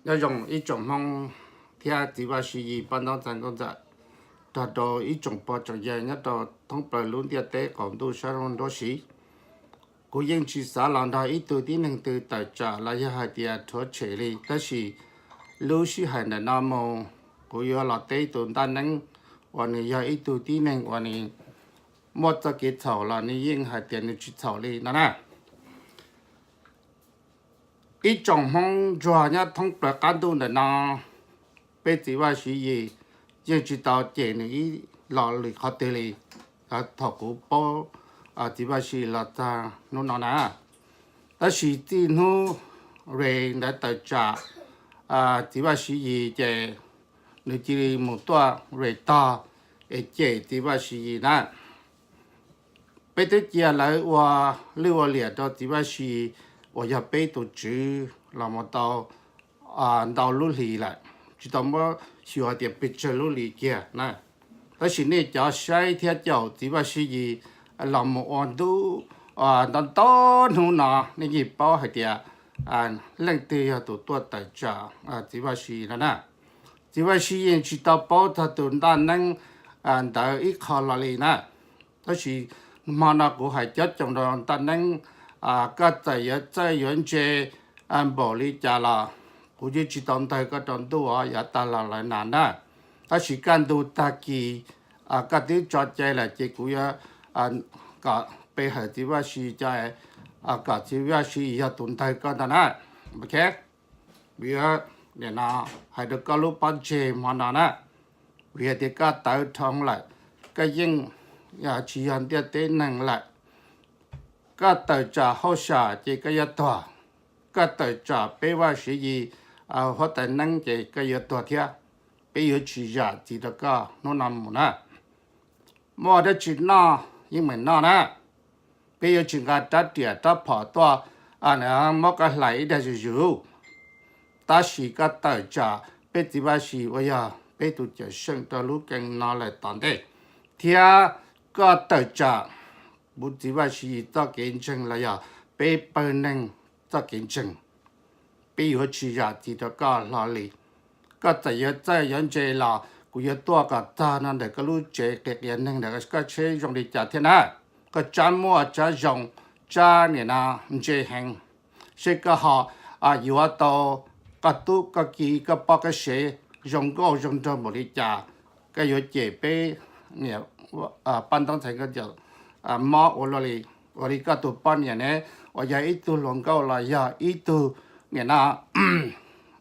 Nyob zoo ib tsoom Hmoob thiab txiv Vaj Siv Yis, pab ntaub ntxhais nkauj ntxawm, nrog rau ib tsoom pog tsoom yawg nyob rau thoob plaws lub ntiaj teb qaum ntuj sab nruab siv. Kuv yeej tsis xav los nrog ib tug tib neeg twg tawm tsam los yog hais tias rhuav tshem li, tab sis lub sij hawm ntawm no mus kuv yuav los teb tus ntaj neeb uas nws yog ib tug tib neeg uas nws muaj txoj kev txhaum los nws yeej hais tias nws tsis txhaum li no na. Ib tsoom Hmoob ntsuag nyob thoob plaws qab ntuj ntawm no, peb txiv Vaj Siv Yis yeej tsis tau cem nws ib los lwm qhov twg li. Thaum kuv paub txiv Vaj Siv Yis los txog hnub no na, tab sis txij hnub Res ntawd tawm tsam txiv Vaj Siv Yis ces nws cia li mus tuaj Res tog es cem txiv Vaj Siv Yis na. Peb twb cia lawv ua lwj ua liam rau txiv Vaj Siv Yis uas yog peb tus tswv los mus tau ntau lub hlis lawm, tsis tau muab xyuas tias pes tsawg lub hlis kiag na. Tab sis nej cov saib thiab caum txiv Vaj Siv Yis los mus ua ntu ntau ntau hnub no, nej yeej paub hais tias leej twg yog tus tuaj tawm tsam txiv Vaj Siv Yis no na. Txiv Vaj Siv Yis tsis tau paub txog tus ntaj neeb ntawd ib qho los li na. Tab sis hmo no kuv hais cob coos rau ntaj neeb, koj txawm yuav txawj yuav ntse npaum li cas los kuv yeej tsis tau ntawg koj rau ntuj os, yav tag los lawm na na. Tab sis kaj ntug tag kis koj twb tso cai lawm ces kuv yuav kom pe hawm txiv Vaj Siv Yis, kom txiv Vaj Siv Yis yog tus ntawg koj ntag na. Ok, kuv yuav nim no hais rau koj lub pob ntseg hmo no na, vim hais tias koj tawv dhau lawm, koj yeej tsis yog ntiaj teb neeg lawm. Koj tawm tsam hauj sam ces koj yuav tuag, koj tawm tsam peb Vaj Siv Yis huab tais neeb ces koj yuav tuag thiab. Peb yuav tsis zam txim rau koj hnub no mus na. Muaj dab tsi noj yeej meem noj na. Peb yuav tsis nqa rab riam rab phom tuaj muab koj hlais ib daig zuj zus. Tab sis koj tawm tsam peb txiv Vaj Siv uas yog peb tus cawm seej rau lub kee no lawm tom ntej, thiab koj tawm tsam kuv txiv Vaj Siv Yis txoj kev ntseeg los yog peb pawg neeg txoj kev ntseeg, peb yuav tsis zam txim rau koj hlo li. Koj txawm yuav txawj yuav ntse los kuv yuav tuaj kom txog no ntawm koj lub tsev qias qias neeg ntawm koj tsheb zoo li cas thiab na. Koj tsab muaj tsab zoo, tsab nim no ntse heev, seb koj ho yuav tau koj tub koj ki koj poj koj sev zoo nkauj zoo nraug npaum li cas. Koj yuav cem peb niam pab ntaub ntxhais nkauj ntxawm mob ua luaj li, ua li koj tus poj niam ne uas yog ib tug hluas nkauj los yog ib tug nim no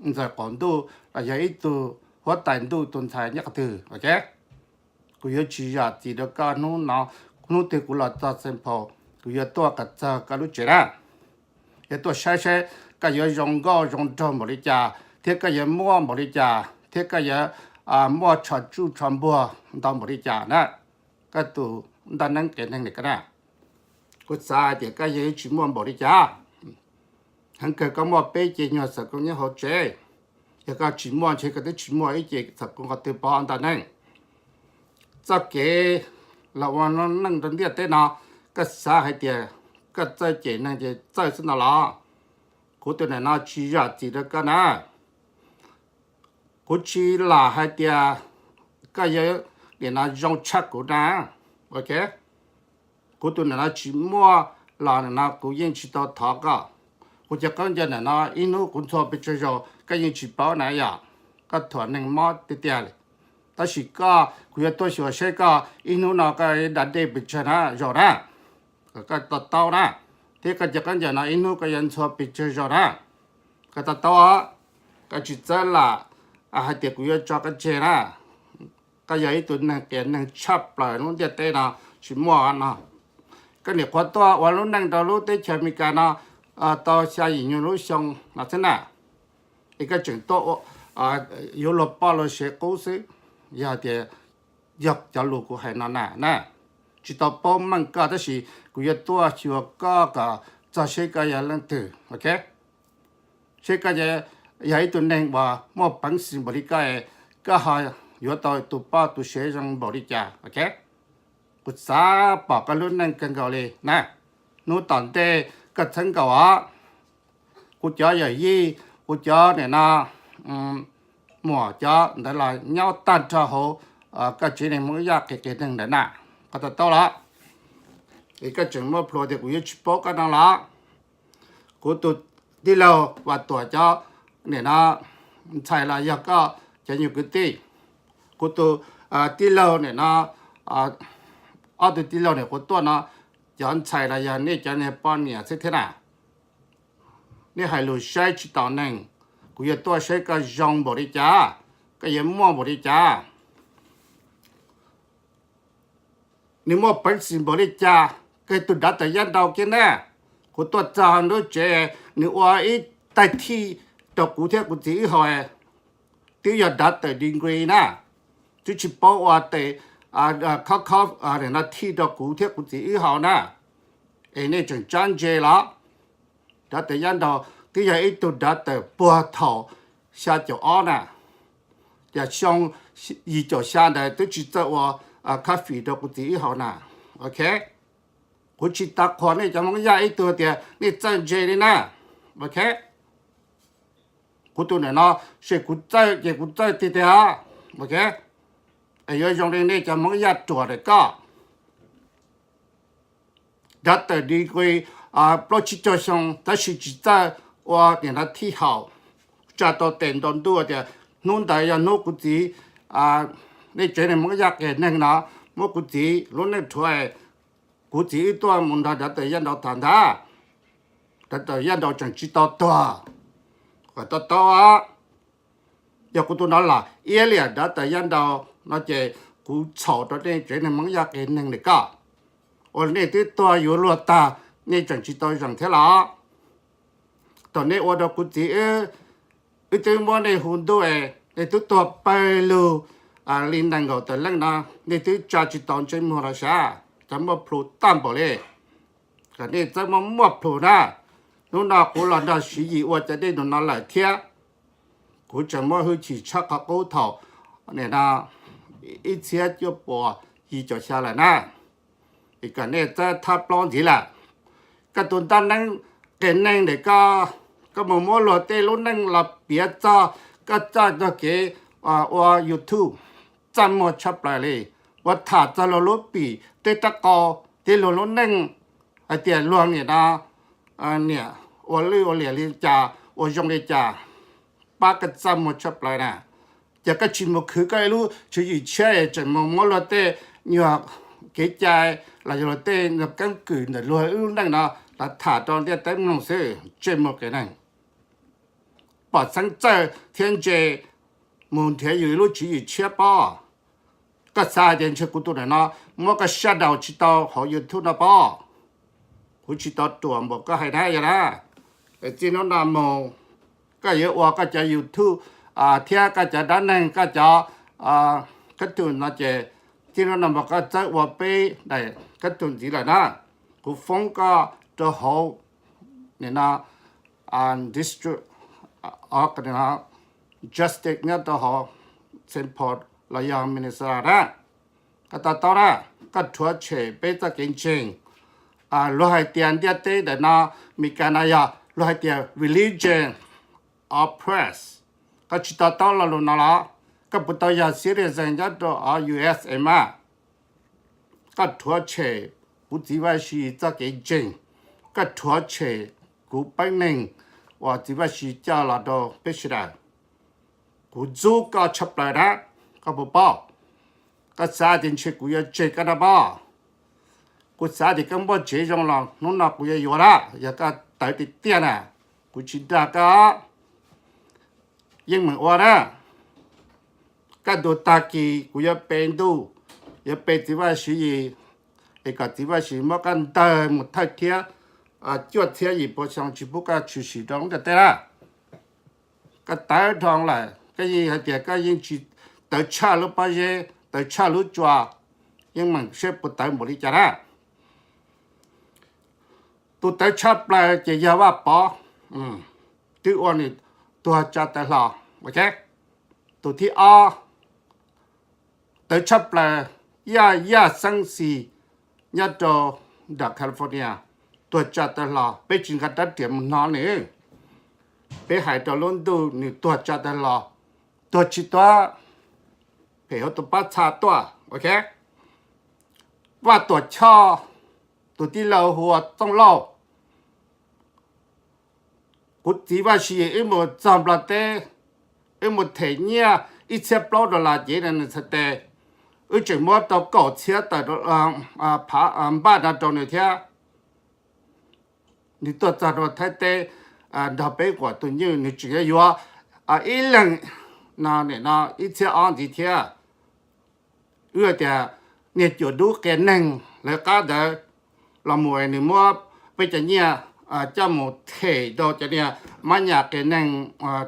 ntxawm qaum ntuj los yog ib tug huab tais ntuj tus ntxhais nyob qhov twg, ok. Kuv yuav tsis zam txim rau koj hnub no, hnub twg kuv los txog Xeev Phaum kuv yuav tuaj kom txog koj lub tsev na. Yuav tuaj saib saib koj yuav zoo nkauj zoo nraug npaum li cas, thiab koj yuav muaj npaum li cas, thiab koj yuav muaj tsho tsuj tsho npuag ntau npaum li cas na. Koj tus ntaj neeb qias neeg li koj na, kuv xav hais tias koj yeej tsis muaj npaum li cas. Heev kawg koj muaj peb ce nyuag xeem kooj nyob hauv tsev, yog koj tsis muaj ntshe koj twb tsis muaj ib ce xeem kooj qhov twg pov ntaj neeb. Txoj kev los ua neej rau ntiaj teb no, koj xav hais tias koj txawj cem neeg ces txawj xwb ntag los? Kuv tus nim no tsis zam txim rau koj na. Kuv tsis lam hais tias koj yuav nim no zoo tshaj kuv na, ok. Kuv tus nim no tsis muaj los nim no kuv yeej tsis tau thov koj. Kuv cov khaub ncaws nim no ib hnub kuv ntxhua pes tsawg zaus koj yeej tsis paub na yom. Koj thuam neeg mob tiag tiag li. Tab sis koj, kuv yuav tuaj xyuas seb koj ib hnub no koj da dej pes tsawg na zaus na, kom koj to taub na, thiab koj cov khaub ncaws no ib hnub koj yuav ntxhua pes tsawg zaus na. Koj to taub os, koj tsis txawj lam hais tias kuv yuav tso koj tseg na. Koj yog ib tug neeg qias neeg tshaj plaws lub ntiaj teb no tsis muaj no. Koj niam qhuav tuaj ua lub neej rau lub teb chaws Amelikas no tau xya yim nyuag lub xyoo no xwb na, es koj tseem tuaj yuav luag poj luag sev qub xwb. Yog tias yog cov lus kuv hais no na na, tsis tau paub meej koj tab sis kuv yuav tuaj xyuas koj kom txog seb koj yog leej twg, ok. Seb koj yog ib tug neeg uas muaj peev xwm npaum li koj, koj ho yuav tau tus poj tus sev zoo npaum li cas, ok. Kuv xav pom koj lub neej kawg nkaus li na. Hnub tom ntej koj txheeb nkaus os. Kuv cov yawm yij, kuv cov nim no muam cov ntawd los nyob tag nrho hauv koj tsev neeg Hmoob Yaj qias qias neeg ntawd na. Koj to taub los, es koj tseem muab plhuav tias kuv yuav tsis paub koj no los. Kuv tus tij laug Vam Tuam cov nim no ntxhais los yog koj cov nyuag kwv tij. Kuv tus tij laug nim no, ob tug tij laug nim kuv tuaj no, cov ntxhais los yog nej cov niag poj niam xwb thiab na. Nej hais lus saib tsis taus neeg, kuv yuav tuaj saib koj zoo npaum li cas, koj yuav muaj npaum li cas, nws muaj peev xwm npaum li cas, koj tus dav tawm yaj nrau kiag na. Kuv tuaj txog lub tsev, nws ua ib tais thij rau kuv thiab kuv txiv wb haus, twb yog dav tawm degree na, twb tsis paub ua tes khob khob no thij rau kuv thiab kuv txiv wb haus na. Es nej tseem tsab ntse los? Dav tawm yaj nrau twb yog ib tug dav tawm puag thaum xya caum ob na, yog xyoo yim caum xya ntawd twb tsis txawj ua coffee rau kuv txiv wb haus na. Ok, kuv tsis tas qhuas nej cov Hmoob Yaj ib tug tias nej txawj ntse li na. Ok, kuv tus nim no, ces kuv txawj ces kuv txawj tiag tiag. Ok, es yuav zoo li nej cov Hmoob Yaj ruam ntawm koj, dav tawm degree plaub tsib caug xyoo tab sis tsis txawj ua nim no thij haus, tsa tau tes ntaus ntuj tias hnub ntawd yog hnub kuv txiv, nej tsev neeg Hmoob Yaj qias neeg no muab kuv txiv lub neej rhuav, kuv txiv wb tuaj mus nrog dav tawm yaj nrau tham ntag. Dav tawm yaj nrau tseem tsis tau tuag, kom to taub. Yog kuv tus no los iab liam dav tawm yaj nrau no ces kuv txhaum rau nej tsev neeg Hmoob Yaj qias neeg ntawm koj. Ua nej twb tuag yuav luag tag, nej tseem tsis tau zeem thiab los? Thaum nej ua rau kuv txiv wb, wb twb muab nej hu ntuj es nej twb tuag pawg lug li nees nkaum tawm leej no, nej twb tsa tsis tau ntsej muag los sav, cov muaj plhus tag npaum li. Kom nej txawj muaj muaj plhus na. Hnub no kuv los nrog Siv Yis ua cov dej num no lawm thiab, kuv tseem muaj hwj chim tshaj qhov qub thaum nim no ib txhiab cuaj puas yim caum xya lawm na. Es kom nej txawj thab plaub ntxiv lawm. Koj tus ntaj neeb qias neeg ntawm koj, koj mus muab luag tej lub neej los piav txog koj txoj tog kev ua YouTube, txaj muag tshaj plaws li. Ua tham txog luag lub pim tej rab qau thiab luag lub neej, hais tias luag nim no niam ua lwj ua liam li cas, ua zoo li cas, pab koj txaj muag tshaj plaws na. Ces koj tsis mus khwv koj ib lub tswv yim tshiab es tseem mus muab luag tej nyuag kev cai los yog luag tej nyuag keeb kwm ntawm luag lub neej no los tham rau ntiaj teb mloog xwb, ntsej muag qias neeg. Pom xeeb txawj thiab ntse, mus nrhiav yus ib lub tswv yim tshiab pob. Koj xav hais tias ntshe kuv tus nim no muab koj shut down tsis tau hauv YouTube no pob? Kuv tsis tau ruam npaum koj hais na yog na. Txij hnub no mus, koj yuav ua koj cov YouTube thiab koj cov dab neeg, koj cov kab tug no ces txij hnub no mus koj txawj ua peb daim kab tug ntxiv lawm na. Kuv foob koj rau hauv nim no district, justice nyob rau hauv Saint Paul los yog Minnesota na. Koj to taub na, koj rhuav tshem peb txoj kev ntseeg. Luag hais tias ntiaj teb ntawm no, Meskas no yog luag hais tias religion oppress. Koj tsis to taub lo lus no los? Koj puas tau yog citizen nyob rau U S A mas? Koj rhuav tshem kuv txiv Vaj Siv txoj kev ntseeg, koj rhuav tshem kuv peeb neeg uas txiv Vaj Siv coj los rau peb sawv daws. Kuv ntxub koj tshaj plaws na, koj puas paub? Koj xav tias ntshe kuv yuav tseg koj na pob? Kuv xav tias koj npoj tsev zoo los hnub no kuv yuav yuav na, yog koj tawv tiag tiag na, kuv tsis dag koj. Yeej meem ua na, kaj ntug tag kis kuv yuav pe ntuj, yuav pe txiv Vaj Siv Yis, es kom txiv Vaj Siv muab koj ntawg mus thawj thiab cuaj txhiab yim pua xyoo tsis pub koj tshwm sim rau lub ntiaj teb na. Koj tawv dhau lawm, koj yeej hais tias koj yeej tsis tawv tshaj lub pob zeb, tawv tshaj lub tsua, yeej meem seb puas tawv npaum li cas na. Tus tawv tshaj plaws ces yog Vaj Pov, twb ua nws tuag tsa tawv hlo. Tus thib ob tawv tshaj plaws, Yaj Yaj Xeeb Xis nyob rau nram California, tuag tsa tawv hlo, peb tsis nqa rab riam mus hno nws. Peb hais rau lub ntuj nws tuag tsa tag los, tuag tsis tuag, phem hauv tus pab txha tuaj, ok. Vaj Tuam Choj, tus tij laug hu ua Txooj Lauj, kuv txiv Vaj Siv Yis wb mus txog Nplog teb, wb mus them nyiaj ib txhiab plaub dollar cev rau nws txhais tes, wb tseem muab tau kaum txhiab tawm npaj no rau nws thiab. Nws tuaj txog rau Thaib teb nrog peb quas tus nyuj, nws tseem yuav yuav ib leeg no nim no ib txhiab ob ntxiv thiab. Wb tias niag cuam dub qias neeg lawv qab ntawd los mus nws muab peb cov nyiaj coj mus them rau cov niag mab nyas qias neeg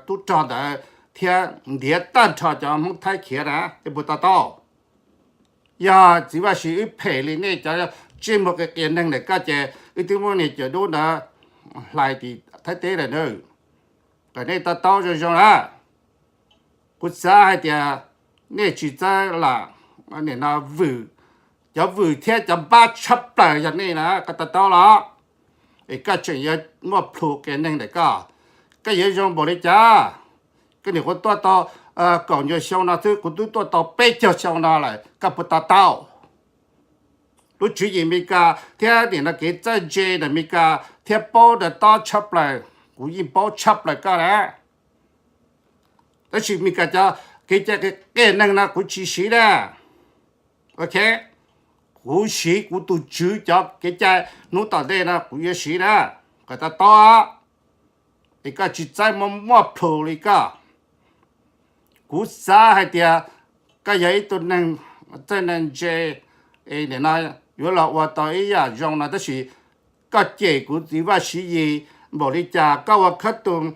tub rog ntawd thiab ntiav tag nrho cov Hmoob Thaib khiav na, nej puas to taub? Yog txiv Vaj Siv wb phem li nej cov ntsej muag qias qias neeg ntawm koj ces wb twb muab niag cuam dub ntawd hlais tim Thaib teb lawm na. Kom nej to taub zoo zoo na. Kuv xav hais tias nej tsis txawj lam nim no vwm, cov vwm thiab cov npab tshaj plaws yog nej na, koj to taub los? Es koj tseem yuav muaj plhus qias neeg ntawm koj, koj yuav zoo npaum li cas? Koj nim kuv tuaj tau kaum nyuag xyoo no xwb, kuv twb tuaj tau peb caug xyoo no lawm, koj puas to taub? Lub tswv yim Meskas thiab nim no kev txawj ntse ntawm Meskas thiab paub ntawm tob tshaj plaws, kuv yeej paub tshaj plaws koj na. Tab sis Meskas cov kev cai qias neeg no kuv tsis siv na. Ok, kuv siv kuv tus tswv cov kev cai hnub tom ntej no kuv yuav siv na, kom to taub. Es koj tsis txawj muaj muaj plhus li koj. Kuv xav hais tias koj yog ib tug neeg txawj neeg ntse, es nim no yuav los ua tau ib yam zoo no, tab sis koj cem kuv txiv Vaj Siv Yis npaum li cas, koj ua khab tus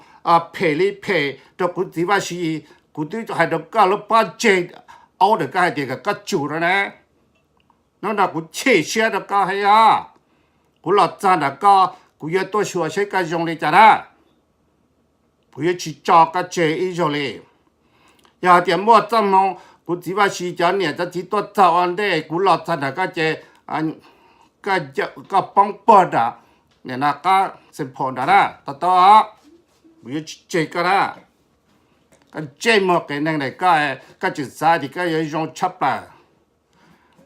phem li phem rau kuv txiv Vaj Siv Yis, kuv twb hais rau koj lub pob ntseg aub ntawm koj hais tias kom koj tsum no na. Hnub no kuv chim siab rau koj heev os. Kuv los txog ntawm koj, kuv yuav tuaj xyuas seb koj zoo li cas na. Kuv yuav tsis tso koj tseg ib zaug li. Yog hais tias muaj txoj hmoo kuv txiv Vaj Siv cov niam cov txiv tuaj txog ua ntej kuv los txog ntawm koj ces koj poob puag nram nim no qab xeem phaum nrad na, to taub. Kuv yuav tsis tseg koj na. Koj ntsej muag qias neeg ntawm koj, koj tseem xav tias koj yuav zoo tshaj plaws.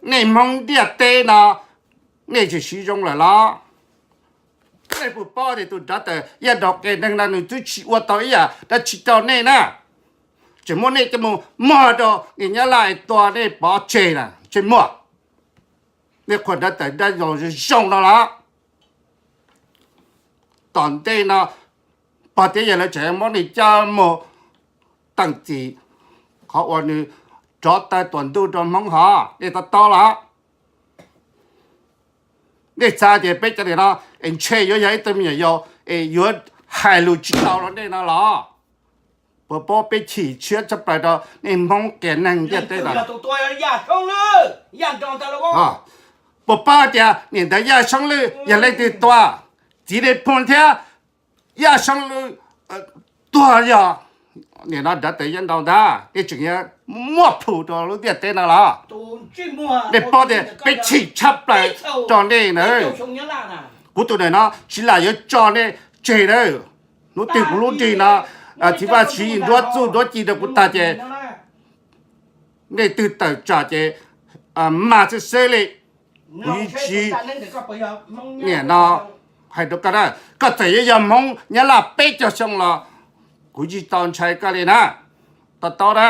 Nej Hmoob ntiaj teb no, nej tseem siv zoo lawm los? Nej puas paub tias tus nrad tawm yaj nraug qias neeg no nws twb tsis ua tau ib yam dab tsi rau nej na? Tseem muab nej coj mus muag rau niam nyab laj tua nej pov tseg na, ntsej muag. Nej qhuas nrad tawm dab laug zoo no los? Tom ntej no pog thiab yawg lawv tseem muab nej coj mus teem txim qhov uas nws rov taw tuam ntuj rau Hmoob hov, nej to taub los? Nej xav tias peb cov niam no es ntshe yuav yog ib tug me nyuam yaus es yuav hais lus tsis tau rau nej no los? Puas paub peb chim siab tshaj plaws rau nej Hmoob qias neeg ntiaj teb no? Puas paub tias niam ntawd Yaj Soob Lwj yog leej twg tua? Txiv Nais Phoo thiab Yaj Soob Lwj tuag yog nim no nrad tawm yaj nraug ntag, nej tseem yuav muaj plhus rau lub ntiaj teb no los? Nej paub tias peb chim tshaj plaws rau nej na. Kuv tus ntawm no tsis lam yuav tso nej tseg na. Hnub twg kuv lub nrig no txiv Vaj Siv nruab txuj nruab ci rau kuv tag ces nej twg tawm tsam ces mag xwb xwb li. Kuv yeej tsis, nim no hais rau koj na, koj txawm yuav yog Hmoob Nyab Laj peb caug xyoo los kuv tsis tau ntshai koj li na. To taub na.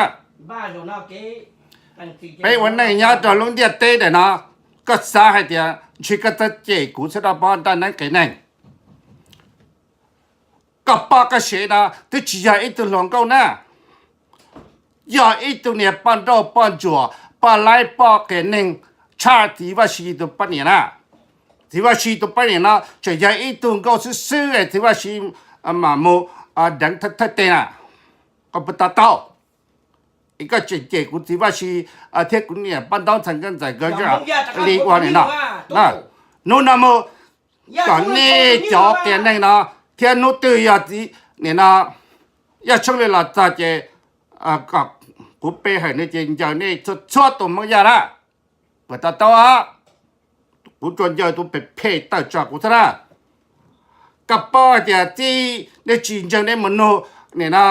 Peb ua neej nyob rau lub ntiaj teb ntawm no, koj xav hais tias ntshe koj txawj cem kuv xwb rau poj nraj neeb qias neeg. Koj poj koj sev no twb tsis yog ib tug hluas nkauj na, yog ib tug niag poj nrauj poj ntsuam poj laib poj qias neeg tshaj txiv Vaj Siv tus poj niam na. Txiv Vaj Siv tus poj niam no tseem yog ib tug nkauj xwb xwb es txiv Vaj Siv mam mus deev thawj teg na. Koj puas to taub? Es koj tseem cem kuv txiv Vaj Siv thiab kuv niam poj ntaub ntxhais nkauj ntxawm nkawd li ua nim no. Hnub no mus kom nej cov qias neeg no thiab hnub twg yog nim no Yaj Soob Lwj los txog ces kuv pe hawm nws ces ncaws nej txhua txhua tus Hmoob Yaj na. Puas to taub? Kuv tsuas ncaws tus phem phem tawm tsam kuv xwb na. koj paub hais tias txij nej tsis ntseeg nej mus nug nim no,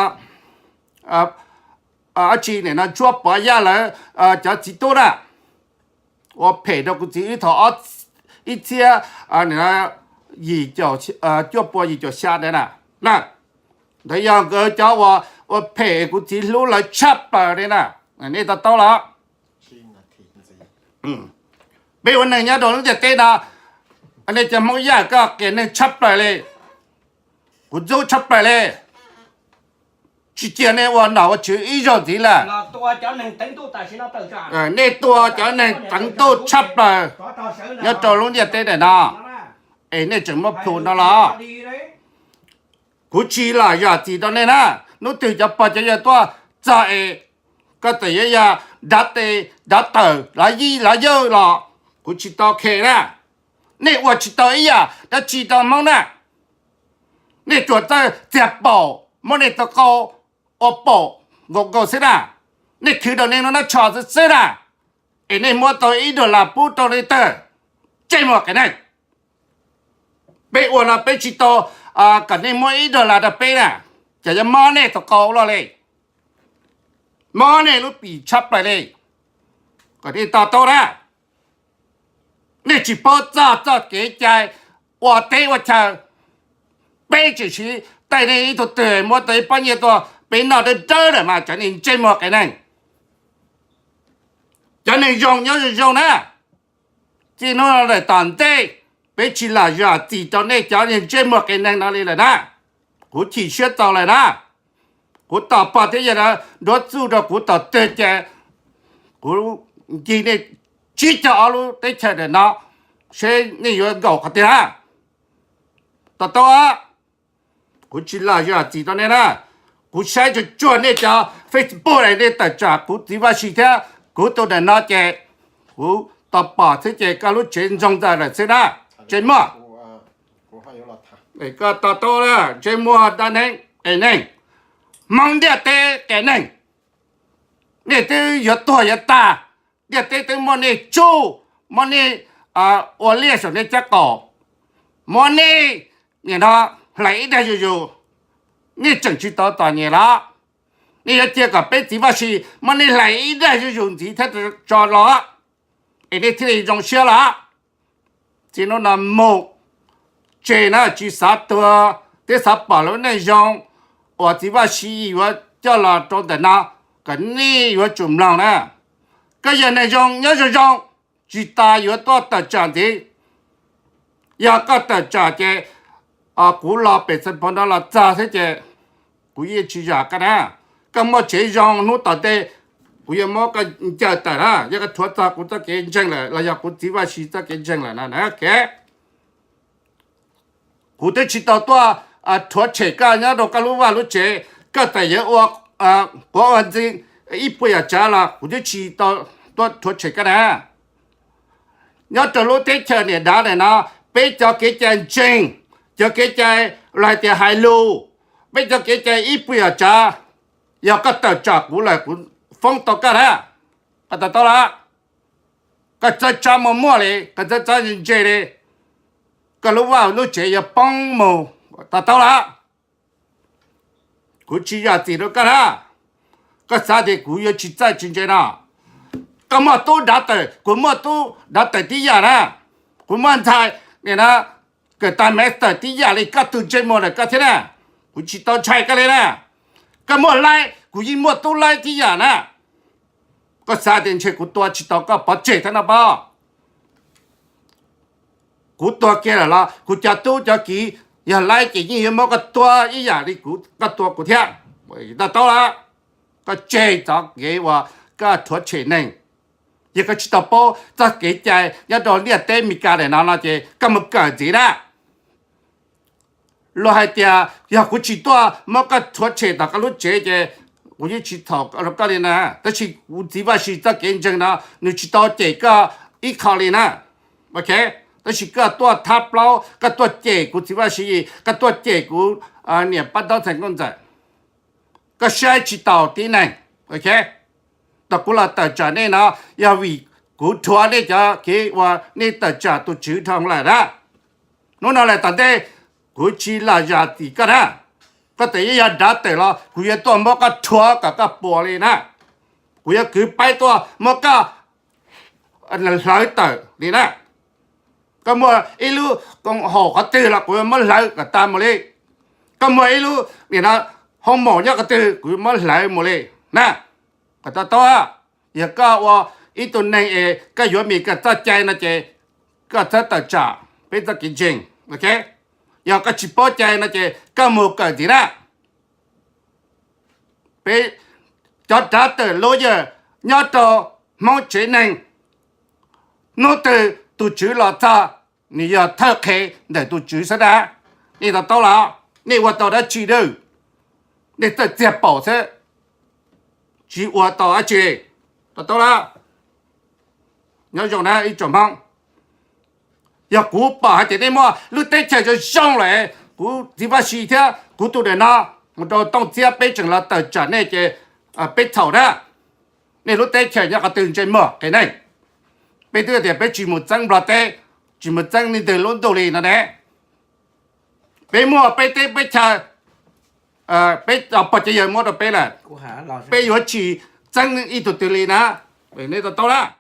ab tsi nim no Ntsuab Pov Yaj lawv cov txiv tub na, ua phem rau kuv txiv wb thaum ib txhiab yim, cuaj pua yim caum xya ntawd na. Ntawd yog nkawd cov uas ua phem kuv txiv hlub lawv tshaj plaws li na. Nej to taub los? Peb ua neeg nyob rau lub ntiaj teb no, nej cov Hmoob Yaj koj qias neeg tshaj plaws li, kuv ntxub tshaj plaws li. Tsis cia nej ua nom ua tswv ib zaug ntxiv lawm. Nej tua cov neeg teev ntuj tshaj plaws nyob rau lub ntiaj teb ntawm no, es nej tseem muab plhu no los? Kuv tsis lam zam txim rau nej na. Hnub twg cov pog cov yawg tuaj txog es koj txawm yuav yog dav tes dav tawm lav yij lav yawj los kuv tsis tau khe na. Nej ua tsis tau ib yam dab tsi rau Hmoob na. Nej tsuas txawj txiag paum, muab nej tus qau ua paum nkaus nkaus xwb na. Nej khwv rau nej lub hnab tsho xwb xwb na, es nej muab tau ib dollar pub rau leej twg? Ntsej muag qias neeg. Peb ua no peb tsis tau kom nej muab ib dollar rau peb na, ces yuav mob nej tus qau loj li, mob nej lub pim tshaj plaws li. Kom nej to taub na, nej tsis paub txog txoj kev cai ua teb ua chaw. Peb tseem siv taij nej ib tug twg muab tau ib pob nyiaj tuaj peb noj dawb dawb lawm mas cov neeg ntsej muag qias neeg. Cov neeg zoo nyob zoo zoo na, txij hnub no lawm tom ntej peb tsis lam zam txim rau nej cov neeg ntsej muag qias neeg no li lawm na. Kuv chim siab txaus lawm na. Kuv tos pog thiab yawg nruab txuj rau kuv tom twg ces kuv ncig nej tsib caug ob lub teb chaws ntawm no seb nej yuav nkaum qhov twg na. To taub, kuv tsis lam zam txim rau nej na. Kuv saib tsuag tsuag nej cov Facebook es nej tawm tsam kuv txiv Vaj Sis thiab kuv tus ntawm no ces kuv tos pom xwb ces koj lub tsev ntsoog ntxaws lawm xwb na. Ntsej muag, koj to taub, ntsej muag dab neeg qias neeg, Hmoob ntiaj teb qias neeg. Nej twb yuav tuag yuav tag, ntiaj teb twb muab nej tsuj, muab nej ua liaj saum nej caj qaum, muab nej nim no hlais ib daig zuj zus, nej tseem tsis tau txom nyem los? Nej yuav cia kom peb txiv Vaj Sis muab nej hlais ib daig zuj zus ntxiv thiab tso los, es nej thiaj li zoo siab los? Txij hnub no mus tseg na, tsis xav tuag thiab xav pom lub neej zoo uas txiv Vaj Sis yuav coj los rau ntawm no, kom nej yuav tsum mloog na. Koj yog neeg zoo nyob zoo zoo, tsis tas yuav tuaj tawm tsam ntxiv. Yog koj tawm tsam ces kuv los pem Xeev Phoos no los txog thiab ces kuv yeej tsis zam koj na. Koj muaj tsev zoo hnub tom ntej kuv yuav muab koj ncaws tawm na, yog koj rhuav txog kuv txoj kev ntseeg lawm los yog kuv txiv Vaj Sis txoj kev ntseeg lawm na. Kuv twb tsis tau tuaj rhuav tshem koj nyob rau koj lub vaj lub tsev, koj txawm yuav ua quav ua ntxi ib puas yam tsav los kuv twb tsis tau tuaj rhuav tshem koj na. Nyob rau lub teb chaws niam dav ntawm no, peb cov kev cai ntseeg, cov kev cai los hais tias hais lus, peb cov kev cai ib puas yam tsav, yog koj tawm tsam kuv lawm kuv foob tau koj na. Koj to taub los? Koj txawb txawb muaj muaj li, koj txawb txawb ntse li, koj lub vaj lub tsev yuav poob mus. To taub los? Kuv tsis zam txim rau koj na. Koj xav tias kuv yuav tsis txawj tsis ntse no? Koj muaj tub dav tawm, kuv muaj tub dav tawm tib yam na. Kuv muaj ntxhais nim no kawm tag master tib yam li koj tus ntsej muag ntawm koj thiab na. Kuv tsis tau ntshai koj li na. Koj muaj laib, kuv yeej muaj tub laib tib yam na. Koj xav tias ntshe kuv tua tsis tau koj pov tseg thiab no pob? Kuv tua kiag lawm los kuv cov tub cov kiv yog laib ces yeej yuav muab koj tua ib yam li kuv, koj tua kuv thiab. To taub los? Koj tseg txoj kev uas koj rhuav tshem neeg. Yog koj tsis tau paub txoj kev cai nyob rau ntiaj teb Meskas ntawm no no ces koj mus kawm ntxiv na. Luag hais tias yog kuv tsis tuaj muab koj rhuav tshem tom koj lub tsev ces kuv yeej tsis txhaum rau koj li na. Tab sis kuv txiv Vaj Sis txoj kev ntseeg no nws tsis tau cem koj ib qho li na. Tab sis koj tuaj thab plaub, koj tuaj cem kuv txiv Vaj Sis, koj tuaj cem kuv niam pab ntaub ntxhais nkauj ntxawm. Koj saib tsis taus tib neeg. Thaum kuv los tawm tsam nej no yog vim kuv rhuav nej cov kev uas nej tawm tsam tus tswv dhau lawm na. Hnub no lawm tom ntej Kuv tsis lam zam txim koj na. Koj txawm yuav yog dav tawm los kuv yuav tuaj muab koj rhuav kom koj puas li na. Kuv yuav kwv paib tuaj muab koj hlawv tawm li na. Koj muaj ib lub koom haum qhov twg los kuv yuav muab hlawv kom tag mus li. Koj muaj ib lub nim no hoo maum nyob qhov twg kuv yuav muab hlawv mus li na. Kom to taub, yog koj ua ib tug neeg es koj yuav mis koj txoj cai no ces koj txhob tawm tsam peb txoj kev ntseeg, ok? Yog koj tsis paub cai no ces koj mus kawm ntxiv na. Peb cov dav tawm lawyer nyob rau Hmoob tsev neeg, hnub twg tus tswv los txog, nws yog thawj qhe ntawm tus tswv xwb dab. Nej to taub los? Nej ua tau dab tsi dab? Nej txawj txiag paum xwb, tsis ua tau dab tsi. To taub los? Nyob zoo na ib tsoom Hmoob. Yog kuv pom hais tias nej muaj lub teb chaws zoo zoo lawm, kuv txiv Vaj Si thiab kuv tus ntawm no mus rau Tooj Txhiab peb tseem los tawm tsam nej ces peb txhaum na. Nej lub teb chaws nyob qhov twg ntsej muag qias neeg? Peb twb tias peb tsis mus txeeb Nplog teb, tsis mus txeeb leej twg lub ntuj li no ne. Peb muaj peb teb peb chaw, peb pog txiv yawg muab rau peb lawm, peb yuav tsis txeeb ib tug twg li na. Nej to taub na.